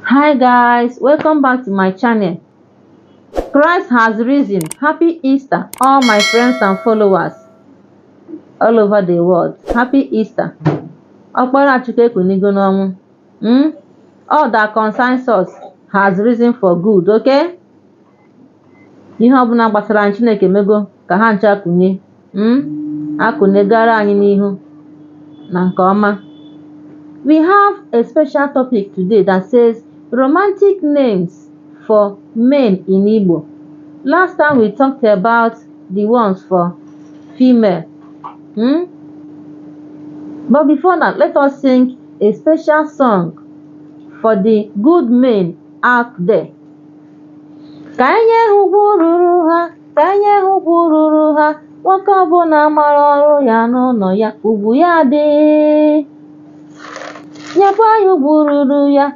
Hi guys, welcome back to my channel. Christ has risen. Happy Easter, all my friends and followers all over the world. Happy Easter. Ọkpara Chukwu ekunigo n'ọnwụ. All that concerns us has risen for good, okay? Ihe ọbụla gbasara anyị, Chineke emego ka ha ncha kunye. Akụnegara anyị n'ihu na nke ọma. We have a special topic today that says romantic names for men in Igbo. Last time we talked about the ones for female. But before that, let us sing a special song for the good men out there. Ka anyị nye ha ugwu ruru ha, ka anyị nye ha ugwu ruru ha, nwoke ọbụla mara ọrụ ya n'ụlọ ya, ugwu ya dị. Nyekwa ya ugwu ruru ya.